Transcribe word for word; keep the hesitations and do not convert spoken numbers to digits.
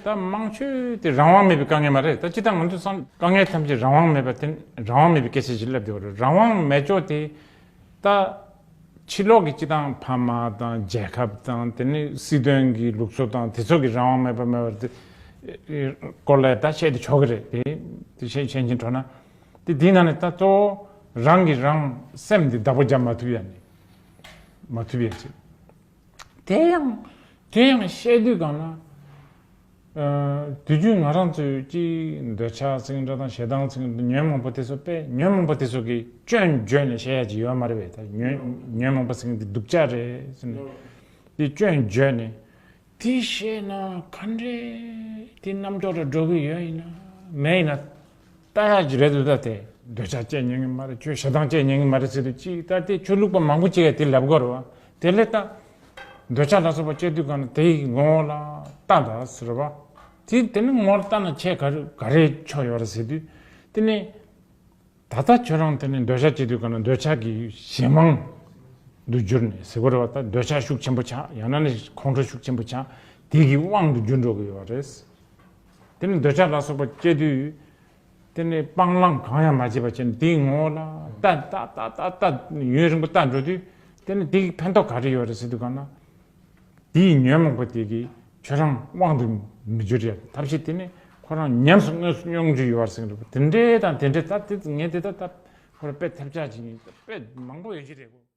ད་དམངས་གཙོ་དེ་རང་དབང་མེད་པའི་དཀའ་ངལ་མ་རེད། ད་སྤྱིར་བཏང་ང་ཚོ་བསམ་དཀའ་ངལ་ཐམས་ཅད་རང་དབང་མེད་པ་དེ་རང་དབང་མེད་པའི་སྐད་ཆ་ཞིག་ལབ་བསྡད་པ་རེད། རང་དབང་མེད་ཕྱོགས་དེ་ད་ཕྱི་ལོགས་ཀྱི་སྤྱིར་བཏང་ཕ་མ་དང་རྒྱལ་ཁབ་དང་དེ་ནི་སྲིད་དོན་གྱི་ལུགས་སྲོལ་དང་དེ་ཚོ་གི་རང་དབང་མེད་པ་མེད་པ་དེ་སྐོར་ལ་ད་བཤད་དེ་ཆོག་གི་རེད། དེ་དེ་བཤད་བཤད་ཀྱིན་འགྲོ་ན་དེ་དེའི་ནང་ནས་ད་གཙོ་བོ་རང་གིས་རང་སེམས་འདི་བདག་པོ་རྒྱབ་མ་ཐུབ་ཡ་ནི་མ་ཐུབ་ཡ་ཅིག་དེ་ཡང་དེ་ཡང་བཤད་དུས་གང་ལ། ཨ། དུས་རྒྱུན་ང་རང་ཚོའི་ཅིག་འདོད་ཆགས་ཟེར་གྱི་འདྲ་དང་ཞེ་སྡང་ཟེར་གྱི་འདྲ། ཉོན་མོངས་པ་དེ་ཚོ་དཔེ་ཉོན་མོངས་པ་དེ་ཚོ་གི་སྐྱོན་བརྗོད་ནས་བཤད་ཡ་ཅིག་ཡོད་མ་རེད་པས། ད་ཉོན་ཉོན་མོངས་པ་ཟེར་གྱི་འདི་སྡུག་ཅག་རེད་ཟེར་ནས་དེ་སྐྱོན་བརྗོད་ནས་དེ་བཤད་ན་ག་འདྲས་དེ་རྣམ་རྟོག་ར་འགྲོ་གི་ཡོད་ཡིན་ན་མེད་ཡིན་ན། ལྟ་ཡག་ཅིག་རེད་འདུག་ད་དེ་འདོད་ཆགས་སྐྱེ་ཉན་གི་མ་རེད། ཁྱོད་ཞེ་སྡང་སྐྱེ་ཉན་གི་མ་རེད་ཟེར་དུས་ཅིག་ད་དེ་ཆོས་ལུགས་པ་མང་པོ་ཅིག་གིས་དེ་ལབ་གོ་རེད་བ། དེ་ལས་ད་འདོད་ཆགས་ལ་སོགས་པ་སྐྱེ་དུས་གང་ན་དེའི་ངོ་བོ་ལ་ལྟ་ད་ཟེར་བ། དེ་དེ་ནི་ངོ་བོ་ལ་ལྟ་ན་ཁྱད་ག་རེ་ག་རེ་ཕྱོགས་ཡོད་རེད་ཟེར་དུས་དེ་ནི་ད་ལྟ་ཁྱོད་རང་དེ་ནི་འདོད་ཆགས་སྐྱེ་དུས་གང་ན་འདོད་ཆགས་ཀྱི་གཞན་དབང་དུ་གྱུར་ནས་ཟེར་གོ་རེད་བ། ད་འདོད་ཆགས་ཤུགས་ཆེན་པོ་ཆགས་ཡང་ན་ནི་ཁོང་ཁྲོ་ཤུགས་ཆེན་པོ་ཆགས་དེ་གི་དབང་དུ་གྱུར་འགྲོ་གི་ཡོད་རེད། དེ་ནི་འདོད་ཆགས་ལ་སོགས་པ་སྐྱེ་དུས། དེ་ནས་སྤང་བླང་གང་ཡང་མ་བྱས་པ་བྱས་ནས་དེའི་ངོ་བོ་ལ་ལྟ་ལྟ་ལྟ་ལྟ་ལྟ་ཡུན་རིང་པོ་ལྟ་འགྲོ་དུས་དེ་ནས་དེའི་ཕན་ཐོགས་ག་རེ་ཡོད་རེད་ཟེར་དུས་གང་ན། དེའི་ཉོན་མོངས་པ་དེ་གིས་ཁྱོད་རང་དབང་དུ་མི་འགྱུར་ཡ་ཐབས་ཤེས་དེ་ནི་ཁོ་རང་ཉམས་སུ་མྱོང་མྱོང་རྒྱུ་ཡོད་རེད་ཟེར་གི་འདུག་དེ་འདྲའི་དང་དེ་འདྲའི་ད་དེ་ངས་དེ་ད་ད་ཁོ་རང་དཔེ་ཐབས་ཆག་ཅིག་ཡིན། དཔེ་མང་པོ་ཡོད་ཀྱི་རེད་གོ།